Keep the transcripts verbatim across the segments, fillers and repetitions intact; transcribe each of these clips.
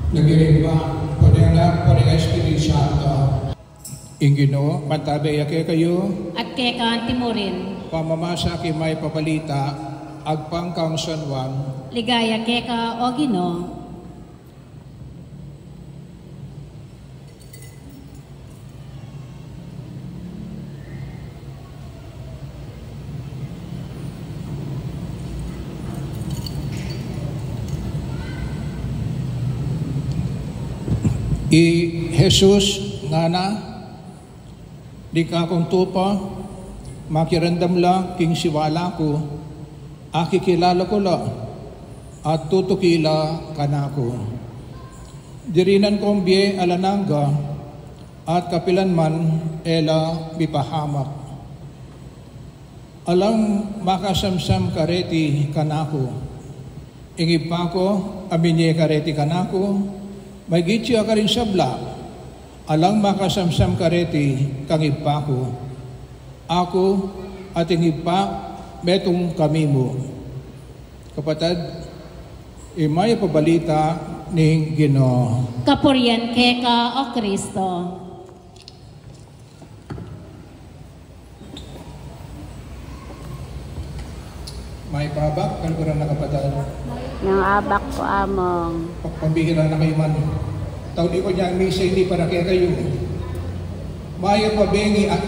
King lagyu ning Ibpa, king lagyu ning Anak, king lagyu ning Espiritu Santo. Ing Ginu mantabe ya kekayu. At keka antimurin. Pamamasa king Mayap a Balita agpang kang San Juan. Ligaya keka, O Ginu. I Jesus ngana, ing kakung tupa, makiramdam la king siwala ku, akikilala ku la, at tutuki la kanaku. Dirinan kung bie alang angga, at kapilan man e la mipahamak. Alang makasamsam kareti kanaku. Ing Ibpa ku a minye kareti kanaku, maigit ya karing sabla, alang makasamsam kareti kang Ibpa ku. Aku at ing Ibpa, metung kami mu. Kapatad, ing Mayap a Balita ning Ginu. Kapurian keka, O Kristo. Mayap a abak, kaluguran a kapatad. Mayap a abak pu, Among. Pa-, pambihira na kayu man. Tauli ku ing misa ini para kekayu. Mayap a bengi, a,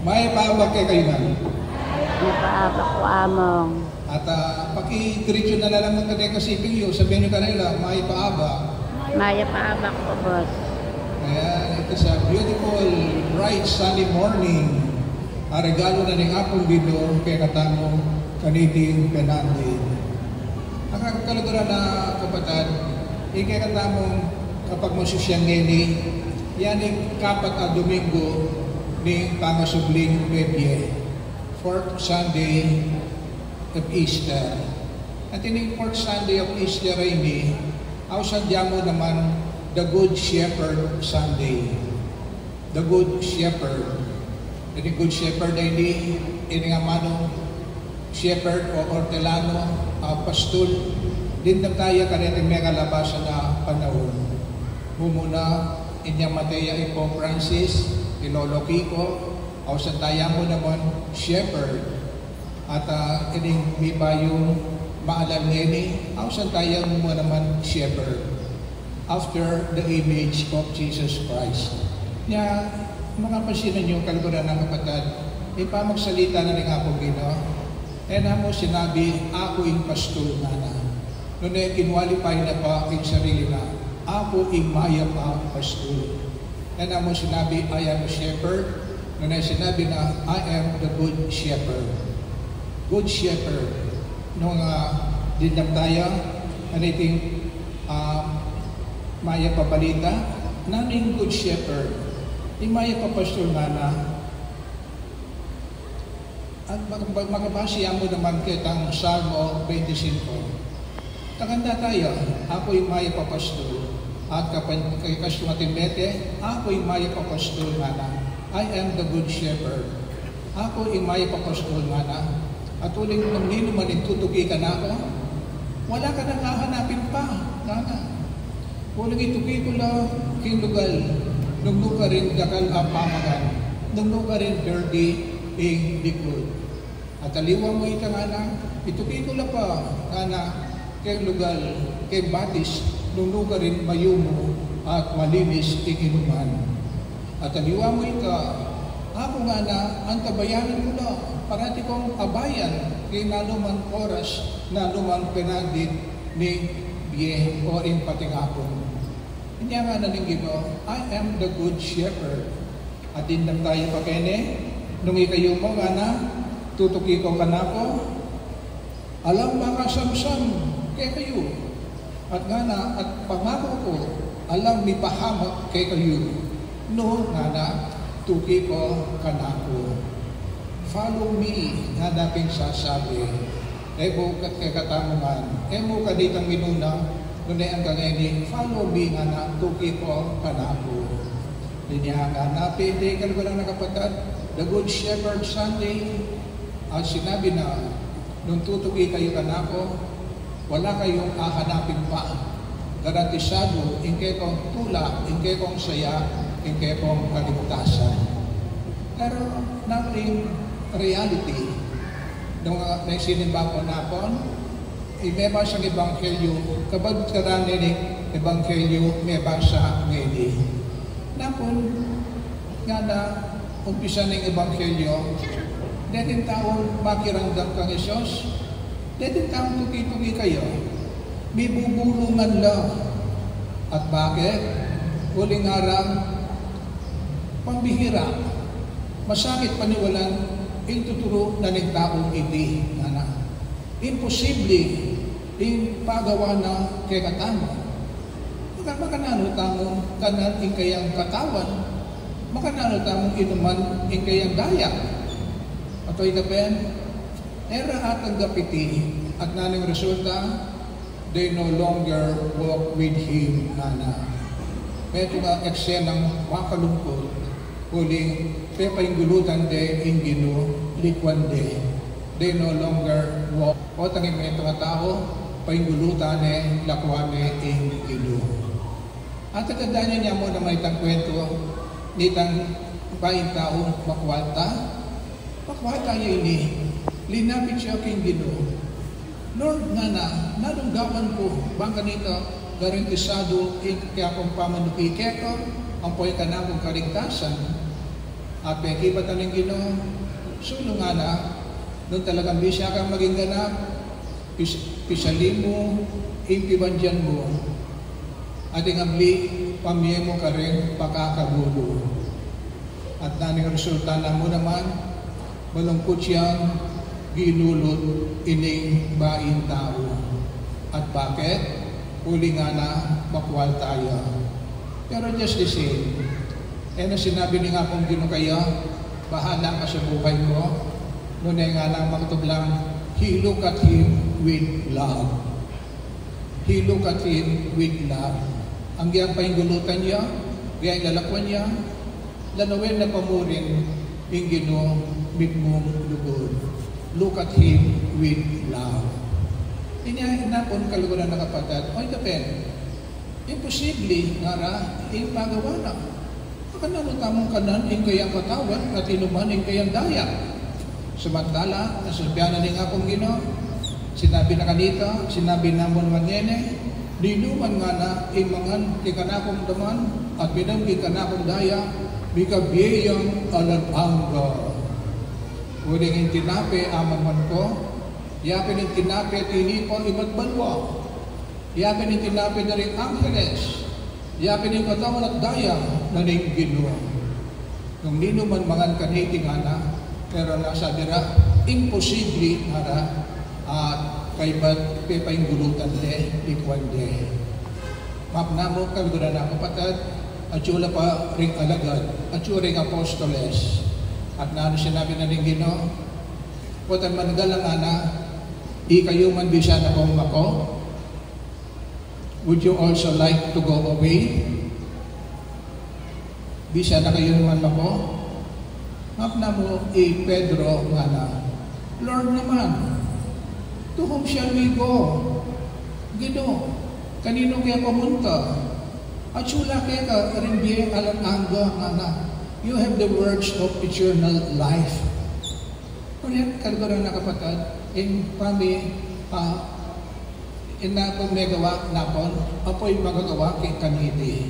mayap a abak kekayu ngan. Mayap a abak pu, Among. At, ah, pakidiretsu na la naman kade kasiping yu, sabihan yu karela, mayap a abak. Mayap a abak pu, Boss. Ayan, it is a beautiful, bright, sunny morning. A regalu na ning Apung Ginu kekatamu kaniting penandit. Ing kaluguran a kapatad, ing kekatamung kapagmasusyan ngeni, ya ing kapat a Domingo ning pangasubling mebie, fourth Sunday of Easter. At ining fourth Sunday of Easter a ini, ausan da mu naman the Good Shepherd Sunday. The Good Shepherd. Ining Good Shepherd a ini, ining amanung shepherd o ortelano, a pastul, dimdam taya kareting mekalabasan a panaun. Mumuna, inyang mate ya i Pope Francis, i Lolo Kiko, ausan taya mu naman shepherd. At, ah, ining mibayung maalal ngeni, ausan taya mu naman shepherd after the image of Jesus Christ. Nya, makapansin ninyu, kaluguran a kapatad, ing pamagsalita na ning Apung Ginu, e na mu sinabi, "Aku ing pastul," ngana. Nune, kinwalify na pa ing sarili na, "Aku ing mayap a pastul." E na mu sinabi, "I am a shepherd." Nune sinabi na, "I am the good shepherd." Good shepherd. Nung, ah, dimdam taya kaniting, ah, Mayap a Balita, nanu ing good shepherd? Ing mayap a pastul ngana, at mag-, mag-, makabase ya mu naman ketang Salmo twenty-five. Takanda taya, "Aku ing mayap a pastul," at kapan-, kekasunga ting mete, "Aku ing mayap a pastul," ngana. "I am the good shepherd." "Aku ing mayap a pastul," ngana. At uling nung ninuman ing tutuki kanaku, wala ka nang hahanapin pa, ngana. Uling ituki ku la king lugal, nung nukarin dakal a pamangan, nung nukarin berde ing likut. At aliwa mu ita, ngana, ituki ku la pa, ngana, king lugal, king batis, nung nukarin mayumu at malinis ing inuman. At aliwa mu ita, aku, ngana, antabayanan ku la, parati kung abayan, king nanuman oras, nanuman penandit ning bie o ing patingapun. Inya ngana ning Ginu, "I am the good shepherd." At dimdam taya pa keni, nung ikayu mu, ngana, tutuki ko kanaku, alang makasamsam kekayu. At ngana, at pangaku ku, alang mipahamak kekayu. Nu, ngana, tuki ko kanaku. "Follow me," ngana pin sasabi. E mu ka-, kekatamu ngan, e mu kanitang minuna, nune anggang ngeni, "Follow me," ngana, tuki ko kanaku. Inya ngana pin, kaluguran a kapatad, the Good Shepherd Sunday, at sinabi na, nung tutuki kayu kanaku, wala kayung hahanapin pa. garantisadu ing kekong tula, ing kekong saya, ing kekong kaligtasan. Pero nanu ing reality nung, ah, nung sinimba ku nakun, i mebasang ebanghelyu, kabud karane ning ebanghelyu mebasa ngeni. Nakun, ngana, umpisa ning ebanghelyu, deting taung makiramdam kang Jesus, deting taung tuki-tuki kaya, mibubulungan la. At bakit? Uling ngara, pambihira, masakit paniwalan ing tuturu na ning taung iti, ngana. Imposible ing pagawa na kekatamu. Maka-, makananu tamung kanan ing kayang katawan, makananu tamung inuman ing kayang daya. At ita pen, e ra atanggap iti, at nanu ing resulta, they no longer walk with him, ngana. Metung a eksenang makalungkut, uling pepainggulutan de ing Ginu, likuan de. They no longer walk. O tangi metung a tau, painggulutan ne, lakuan ne ing Ginu. At agad da ne nya mu naman itang kuwentu nitang baing tau makualta. Makualta ya ini, linapit ya king Ginu. Lord, ngana, nalunggapan ku, bang kanita, garantisadu ing kekong pamanuki keka, ampo ing kanakung kaligtasan. At pekibat na ning Ginu, sulu ngana, nung talagang bisa kang maging ganap, pis-, pisalin mu ing pibandian mu, at ing abli, pamie mu karing pakakagulu. At nanu ing resulta na mu naman, malungkut yang ginulut ining baing tau. At bakit? Uling ngana, makualta ya. Pero just the same, e na sinabi ning Apung Ginu kaya, "Bahala ka sa buhay mo." Nune ngana, maktub lang, "He look at him with love." He look at him with love. Agyang painggulutan ya, agyang lalakuan ya, lalawen na pamurin ing Ginu mitmung lugud. Look at him with love. Inya, nakun, kaluguran a kapatad, o ita pen, imposible ngara ing pagawa na. Makananu tamung kanan ing kayang katawan at inuman ing kayang daya. Samantala, nasabian na ning Apung Ginu, sinabi na kanita, sinabi na mu naman ngeni, ninuman ngana ing mangan king kanakung daman at minum king kanakung daya, mikabie yang alang angga. Uling ing tinape a mangan ko, ya pin ing tinape tinipa ibat banua, ya pin ing tinape da ring angheles, ya pin ing katawan at daya na ning Ginu. Nung ninuman mangan kaniti ngana, pero nasabi ra, imposible ngara, at kaybat pepainggulutan de, likuan de. Mapnamu, kaluguran a kapatad, atyu la pa ring alagad, atyu ring apostoles. At nanu sinabi na ning Ginu, "Potang man galang ngana, ikayu man bisa na kong mako? Would you also like to go away? Bisa na kayu man mako?" Mapnamu i Pedro ngana, "Lord naman, to whom shall we go? Ginu, kaninu ke pamunta? Atyu la keka ring bie alang angga," ngana. "You have the words of eternal life." Nune, kaluguran a kapatad, ing pami, ah, ing napun megawa nakun, apu ing magagawa king kaniti.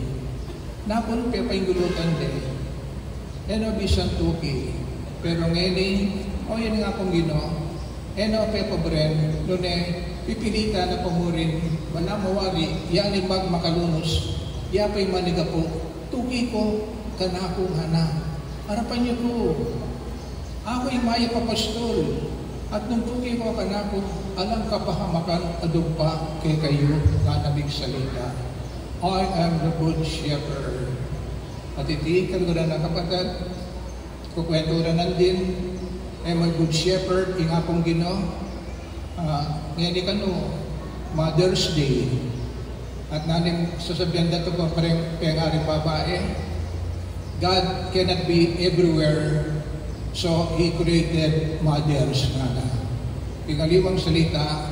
Napun pepainggulutan de, e no bisan tuki. Pero ngeni, o yan nga pung Ginu, e no pepabren, nune pipilitan na pamurin, bala mawari, ya ing magmakalunus, ya pa ing manigapu, tuki ko kanaku ngana. Arapan yu ku, aku ing mayap a pastul, at nung tuki ko kanaku, alang kapahamakan a dumpa kekayu, ngana ing salita. I am the good shepherd. At iti, kaluguran a kapatad, kukwentu ra nandin, e, may good shepherd, ing Apung Ginu, ah, ngeni kanu, Mother's Day. At nanu ing sasabian da tu, peng-, pengari babae, God cannot be everywhere, so He created mothers, ngana. Ing aliwang salita,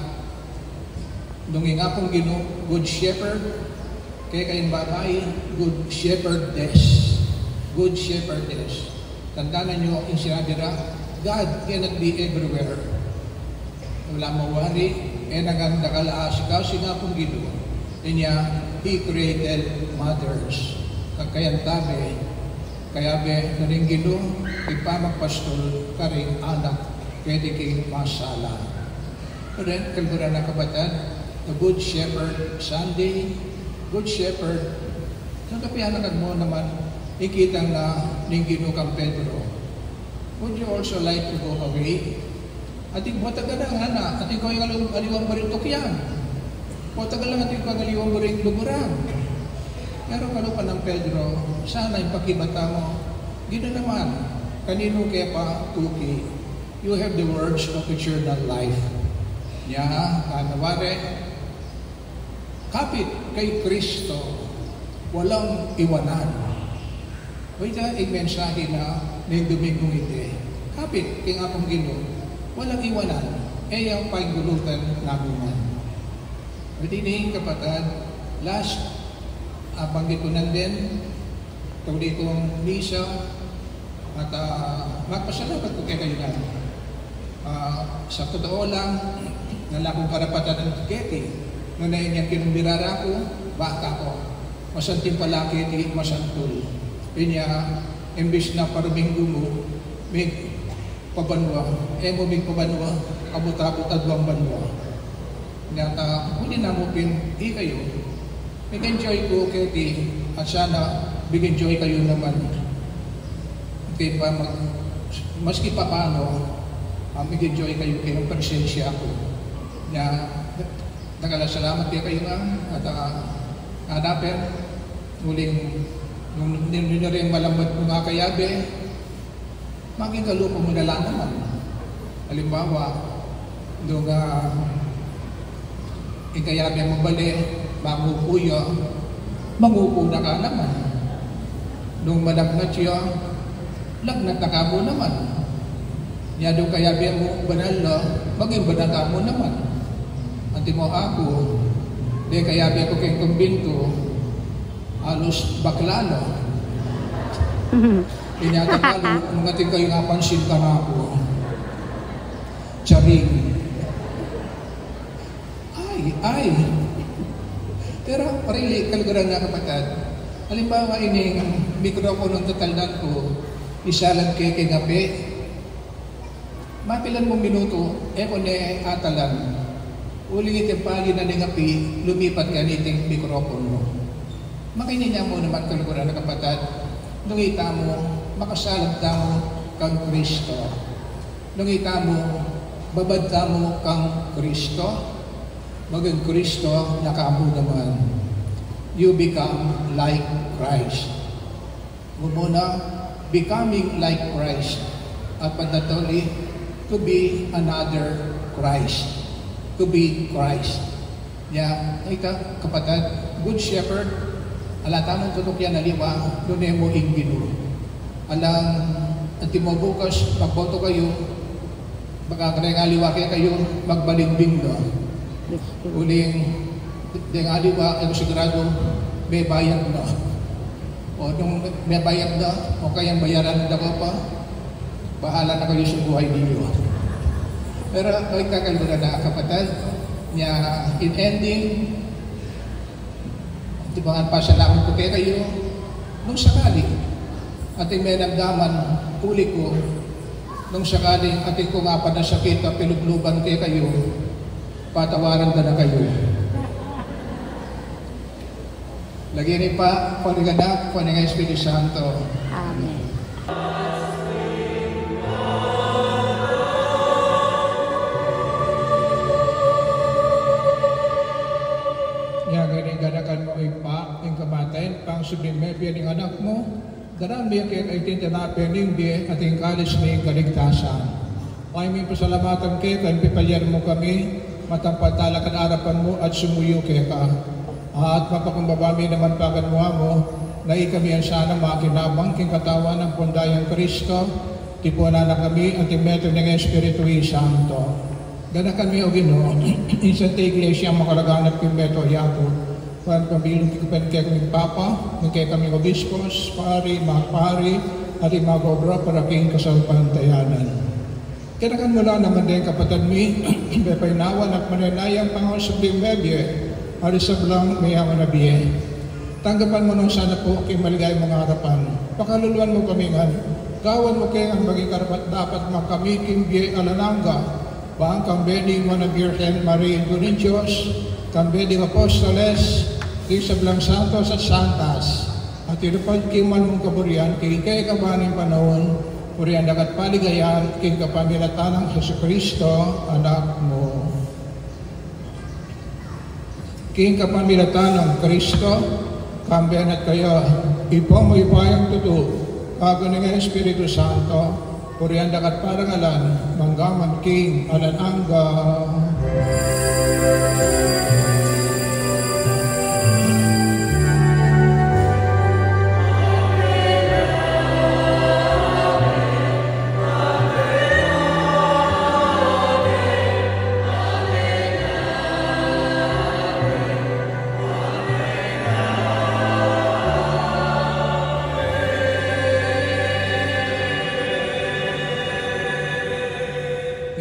Nung ing Apung Ginu, Good Shepherd, keka ing babai, Good Shepherdess. Good Shepherdess. Tandanan yu ing sinabi ra, God cannot be everywhere. Ala mu wari, e na ngan dakal a asikasu ing Apung Ginu. Inya, He created mothers. Kakayan tabi, kayabe na ning Ginu ing pamagpastul karing anak keti king masala. Pero kaluguran a kapatad, the Good Shepherd Sunday, Good Shepherd, nung kapianakan mu naman, ikitang na ning Ginu kang Pedro. Would you also like to go away? Atin ku, "Matagal na, ngana. Atin ku ing aliwang, aliwang baring tukyan. Matagal na, atin ku ing aliwang baring luguran." Pero kalupa nang Pedro, sana ipakibata mu, Ginu naman, kaninu ke pa tuki? You have the words of eternal life. Nya, kanawari, kapit kay Kristo, walang iwanan. O ita, ing mensahe na ning Dominggung iti. Kapit king Apung Ginu, walang iwanan, e ya paingulutan namu man. At ini, kapatad, last, ah, banggit ku nan din, tauli kung misa, at, ah, magpasalamat ku kekayu ngan. Ah, sa totoo lang, ala kung karapatan keti, nune inyang kinumbira ra ku, bata ku, masanting pala keti, masantul. Inya, imbis na paruminggu mu, mig pabanua, e mu mig pabanua, abut-abut aduang banua. Nya ta, uli na mu pin ikayu, mig-enjoy ku keti, at sana mig-enjoy kayu naman. Kaya pa mag-, maski papano, ah, mig-enjoy kayu keti presensya ku. Nya, dakal a salamat kekayu ngan, at, ah, hanapin, uling, nung, nung, nung rin malambat mu nga kayabe, maging kalupa mu na la naman. Alimbawa, nung, ah, ing kayabe mu bale, mangupu ya, mangupu na ka naman. Nung malagnat ya, lagnat na ka mu naman. Nya nung kayabe mu banal na, maging banal ka mu naman. Antimo aku, de kayabe ku keng kumbintu, alus bakla na. Inya ta kalu, nung atin kayung apansin kanaku. Charing. Ay, ay. Pero, really, kaluguran a kapatad. Alimbawa, ining mikropono a tatalnan ku, isalan ke keng api. Mapilan mung minutu, e ku ne atalan. Uling iti pali na ning api, lumipat kaniting mikropono. Makanyan mu naman, kaluguran a kapatad, nung ita mu, makasalang tamu kang Kristo. Nung ita mu, babad tamu kang Kristo, maging Kristo na ka mu naman. You become like Christ. Mumuna, becoming like Christ. At pandatoli, to be another Christ. To be Christ. Nya, ita, kapatad, Good Shepherd, ala tamung tutukyan a liwa, nune mu ing Ginu. Alang, antimo bukas, pagboto kayu, baka kareng aliwa kekayu, magbalingbing na. Uling, deng aliwa, e ku siguradu, mebayad na. O nung mebayad na, o kaya bayaran na da ku pa, bahala na kayu sa buhay ninyu. Pero, o, kaluguran a kapatad, nya, in ending, iti bangan pasalamat ku kekayu, nung sakali, atin menamdaman, uli ku, nung sakali, atin kung apanasakit a pilubluban kekayu, patawaran da na kayu. Lagyu ning Ibpa, ning Anak, ning Espiritu Santo. Amen. Nya ngeni, ganakan mu, Ibpa, ing kamatayan, pang subling mebie ning Anak mu, daran mu kekami iting tinape ning bie at ing kalis ning kaligtasan. Mayap ming pasalamatan keka ing pepalyarin mu kami, matampal talakad king arapan mu at sumuyu keka. At mapakumbaba mi naman paganwa mu, na ikami sana makinabang king katawan ampon dayang Kristo, tipunan na kami at ing metung ning Espiritu Santo. Ganakan mu, O Ginu, ing Santa Iglesia a makalaganap king meto a yatu, ban pamilyun king kapanean ning Papa, ning kekaming obispos, pari, magpari, at ing mag-obra para king kasalpantayanan. Ganakan mu la naman deng kapatad mi, pepaynawa na at manenayang pangasubling mebie, at ing sablang meyaman a bie. Tanggapan mu no sana pu king maligaya mung arapan. Pakaluluan mu kami ngan, gawan mu kaming maging karapat-dapat makamit ing bie alang angga, bang kambe ning Nuan a Birhen Maria, Indu ning Dios, kambe ding apostoles, ding sablang santos at santas, at tinupad king mal mung kaburian king kekaban ning panaun, purian da ka at paligayan king kapamilatan nang Jesucristo, Anak mu. King kapamilatan nang Kristo, kambe na at kaya, Ibpa mu, Ibpa yang tutu, kayabe ning Espiritu Santo, purian da ka at parangalan, mangga man king alang angga.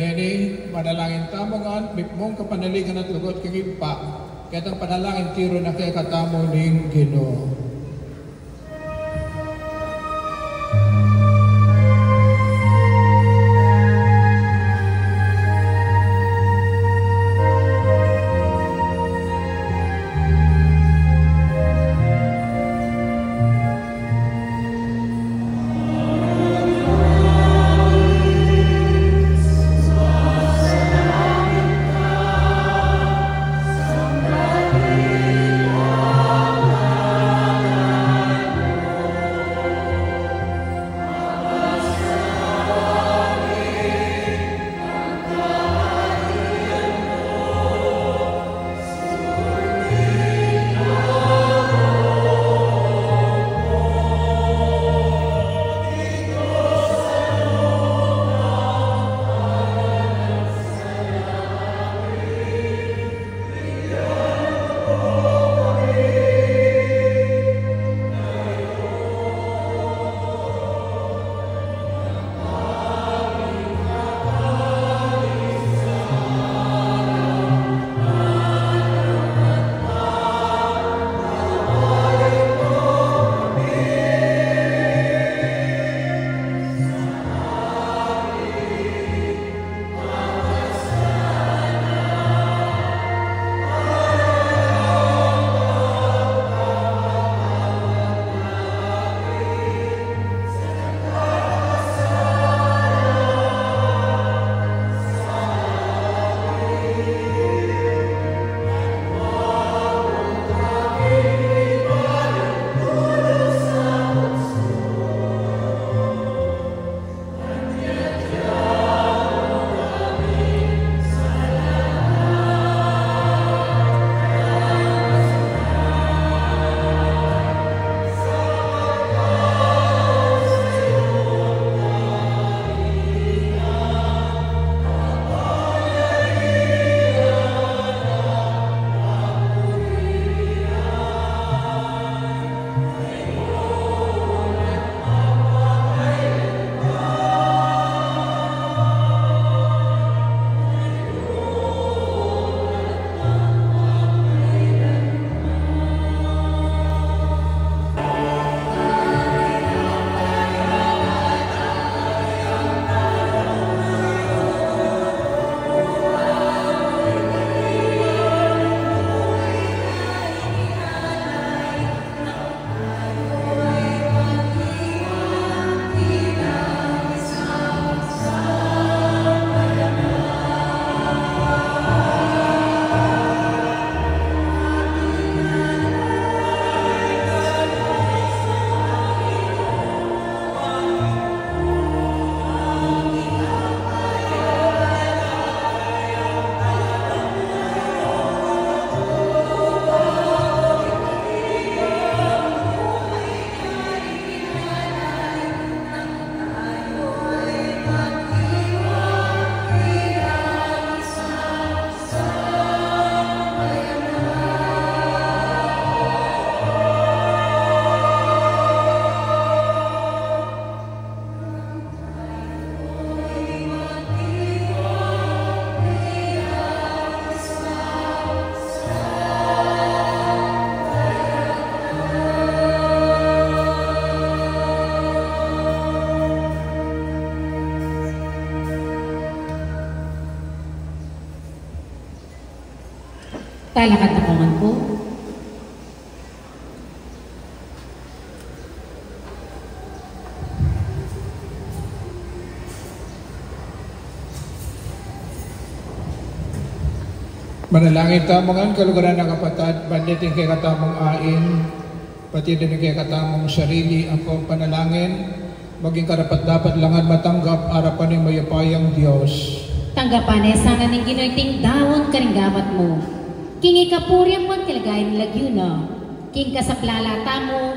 Ngeni, manalangin tamu ngan, mipnung kapanaligan at lugud king Ibpa, ketang panalangin tiru na kekatamu ning Ginu. Lalakad na kayu man pu. Manalangin tamu ngan, kaluguran a kapatad, ban iting kekatamung ain, pati ding kekatamung sarili ampong panalangin, maging karapat-dapat la ngan matanggap arapan ning mayupayang Dios. Tanggapan na sana ning Ginu iting dawun karing gamat mu, king ikapuri ampong kaligayan ning lagyu na, king kasaplalan tamu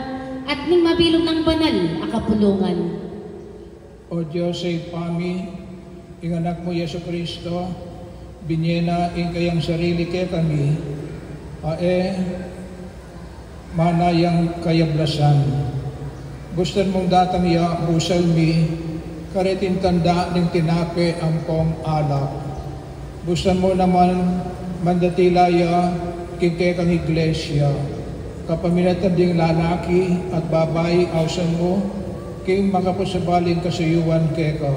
at ning mabilug nang banal a kapulungan. O Dios, Ibpa mi, ing Anak mu Jesucristo, binie na ing kayang sarili kekami, a e mana yang kayablasan. Bustan mung datang ya, busal mi, kareting tanda ning tinape ampong alak. Bustan mu naman mandatila ya king kekang iglesia, kapamilatan ding lalaki at babai ausan mu, king makapasabaling kasuyuan keka.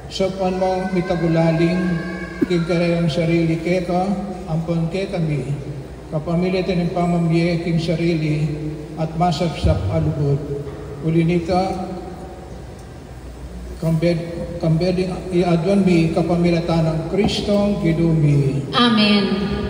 Saupan mung mitagulaling king kayang sarili keka ampong kekami, kapamilatan ning pamamie king sarili at masapsap a lugud. Uli nita, kambe, kambe ding iaduan mi kapamilatan nang Kristong Ginu mi. Amen.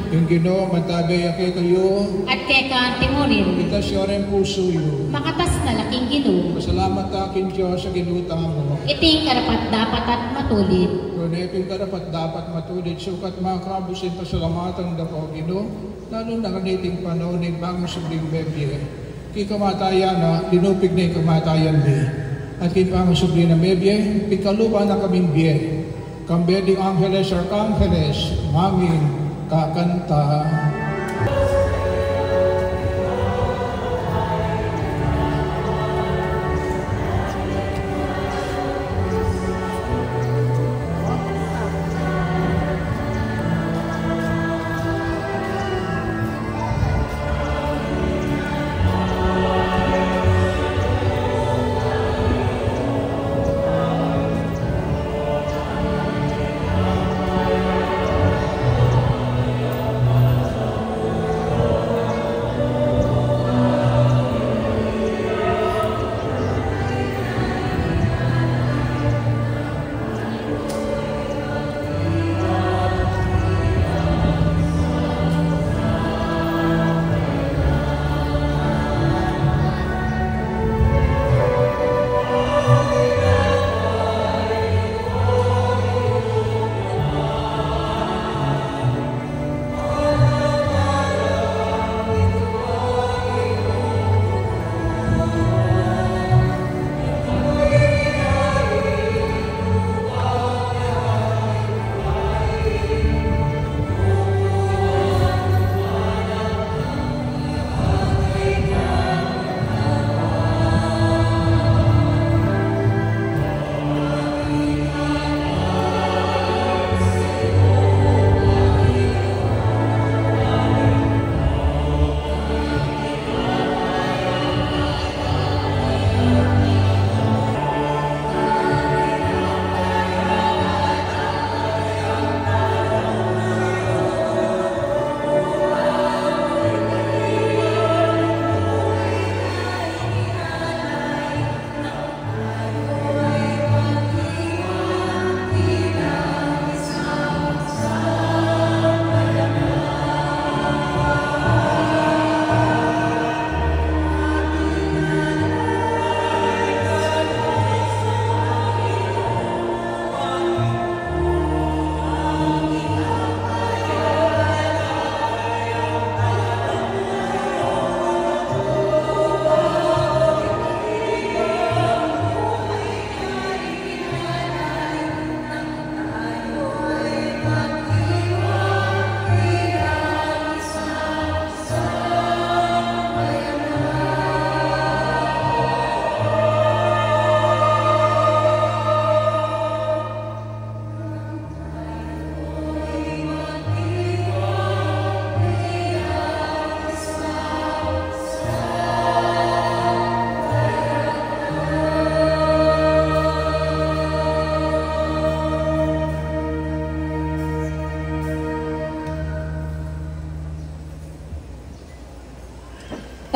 Ing Ginu mantabe ya kekayu. At keka antimurin. Itas yu ring pusu yu. Makatas na la king Ginu. Pasalamat ta king Dios a Ginu tamu. Iti karapat-dapat at matulid. Nune pin karapat-dapat matulid, sukat makabus ing pasalamatan da ka, O Ginu, lalu na kaniting panaun ning pangasubling mebie. King kamatayan na, linupig na ing kamatayan mi. At king pangasubli nang mebie, pigkaluban na kaming bie. Kambe ding angeles, arkangeles, manging kakanta.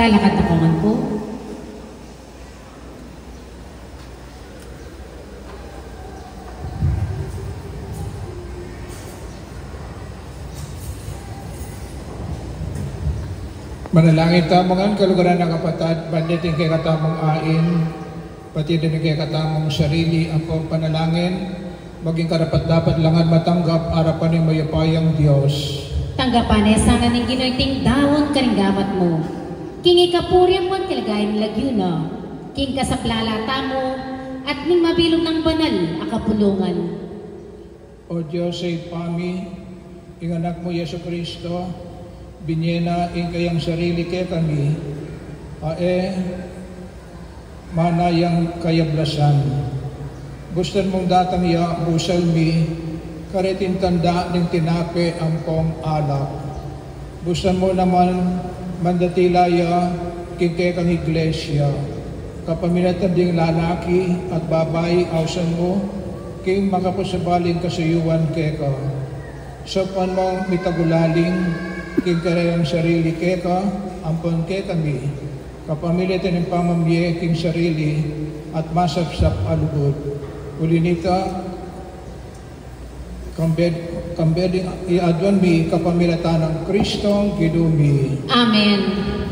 Lalakad na ku man pu. Manalangin tamu ngan, kaluguran a kapatad, ban diting kekatamung ain, pati ding kekatamung sarili ampong panalangin, maging karapat-dapat la ngan matanggap king arapan ning mayupayang Dios. Tanggapan na sana ning Ginu iting daun karing gamat mu, king ikapuri ampong kaligayan ning lagyu na, king kasaplalan tamu at ning mabilug nang banal a kapulungan. O Dios, Ibpa mi, ing Anak mu Jesucristo, binie na ing kayang sarili kekami, a e mana yang kayablasan. Bustan mung datang ya busal mi kareting tanda ning tinape ampong alak. Bustan mu naman mandatila ya king kekang iglesia, kapamilatan ding lalaki at babai ausan mu king makapasabaling kasuyuan keka. Saupan mung mitagulaling king kayang sarili keka ampong kekami, kapamilatan ning pamamie king sarili at masapsap a lugud. Uli nita, kambe, kambe ding iaduan mi kapamilatan nang Kristong Ginu mi. Amen.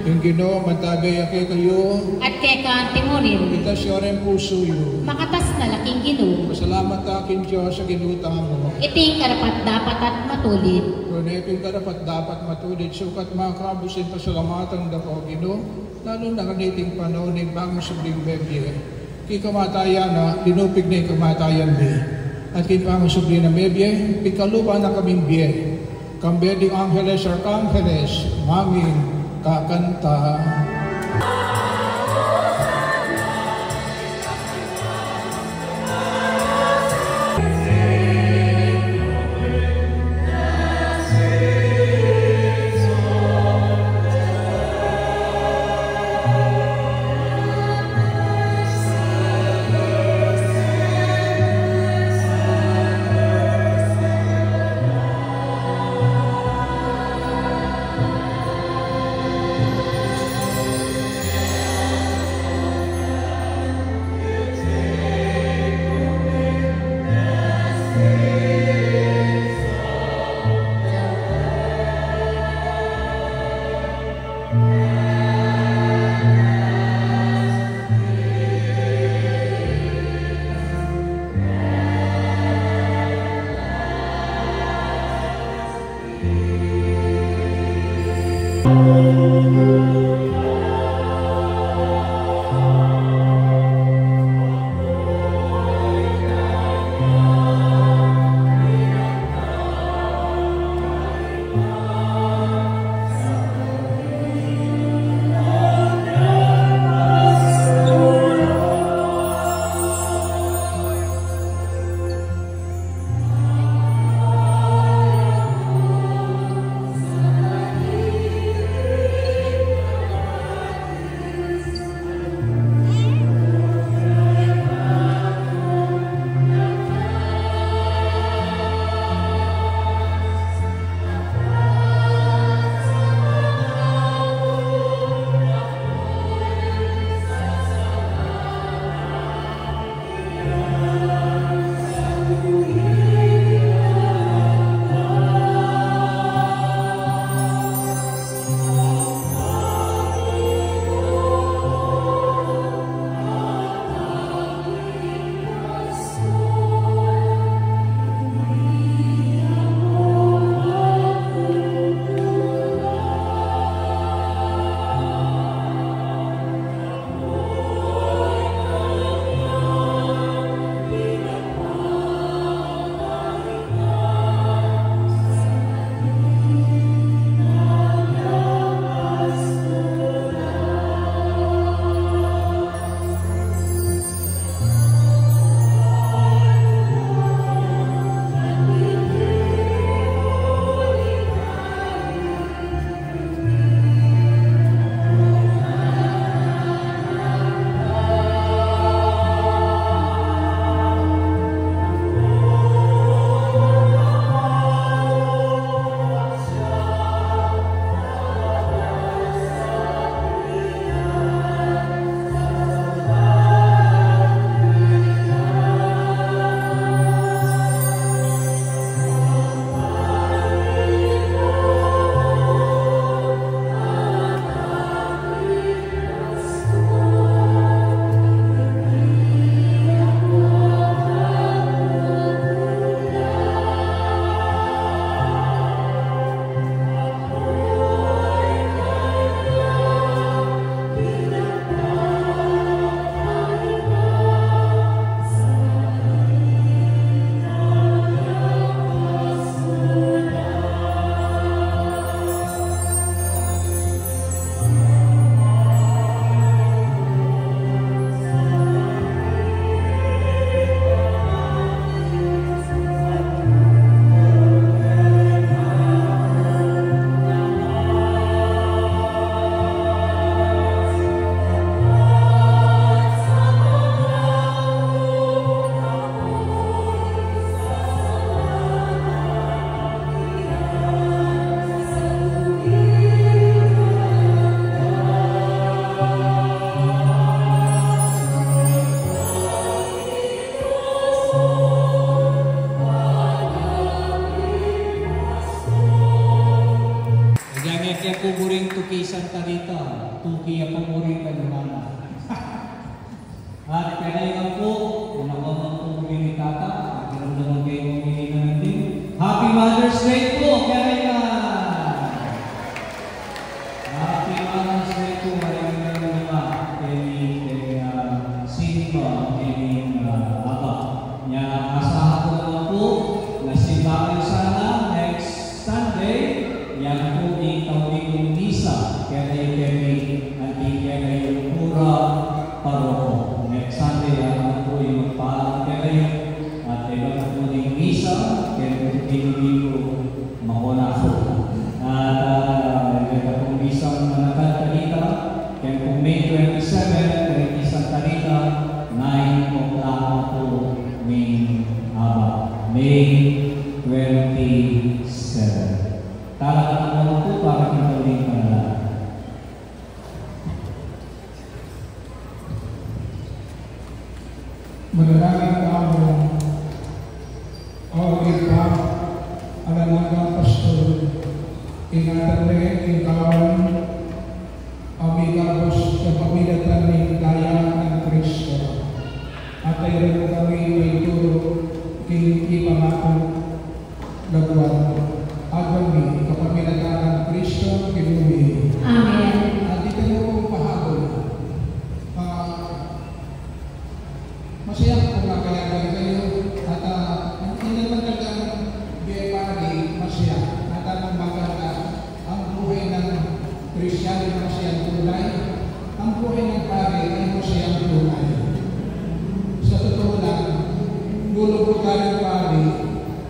Ing Ginu mantabe ya kekayu. At keka antimurin. Itas yu ring pusu yu. Makatas na la king Ginu. Pasalamat ta king Dios a Ginu tamu. Iti karapat-dapat at matulid. Tune pin karapat-dapat matulid, sukat makabus ing pasalamatan da ka, O Ginu, lalu na kaniting panaun ning pangasubling mebie. King kamatayan na, linupig na ing kamatayan mi. At king pangasubli nang mebie, pigkalub na kaming bie. Kambe ding angeles, arkangeles, manging kakanta. Murin ka, Johanna. At kaya nga po, anak ko nga po, muli ni Tata, pakiramdaman kayo, muli na natin. Happy Mother's Day po, kaya nga. Happy Mother's Day po, kaya nga naman, kaya ni, kaya, ah, Simba, kaya ni, ah, Aba. Nya, asahan ko naman po, na simbahan sana next Sunday, yan po ing tauli kung misa, kaya kayo kami, anti kaya kayo pura paroko. Next Sunday, yan naman po ing magpaalam kaya kayo, at iba na po ing misa, kaya po ing Domingo, makona po. At, ah, iba na po misang manakad kanita, kaya po May twenty-seven, kaya isang kanita, nine o'clock na po ning Aba, May twenty-seven. Talaga naman po para kita ulit na Manalangin tamu, O Ibpa, alang anggang pastor, ingatan me ing kawan a mikabus kapamilatan ning daya nang Kristo. At ayran mu kami paituru king ipangaku, labuan, aduan mi kapamilatan nang Kristo, Ginu mi. Amen. At ita mu pahabol. Ah, masaya ku nga kaya kayu. At, ah, ing, ing talagang bie pari, masaya. At ang maganda, ang buhay ng Kristiyanong masayang tunay, ang buhay ng pari ay masayang tunay. Sa totoo lang, lulubog tayong pari,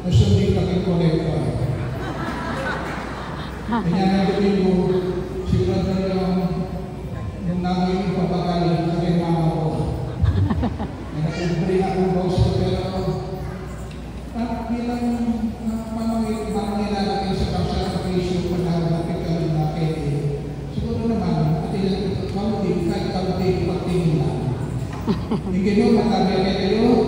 na sundin ka king kolektor. Kaya nga, Domingo, sigurado yung nung namin yung papagal sa kay mama ko. Nagkakumbre ako, boss, pero, ah, bilang, ah, manungi-, manungilala kayo sa pagsakripisyo, panahon na pagkaroon na kayo, eh, siguro naman, at ilang kaunti, kahit kaunti, pagtingin lang. Ing Ginu matabi kekayu.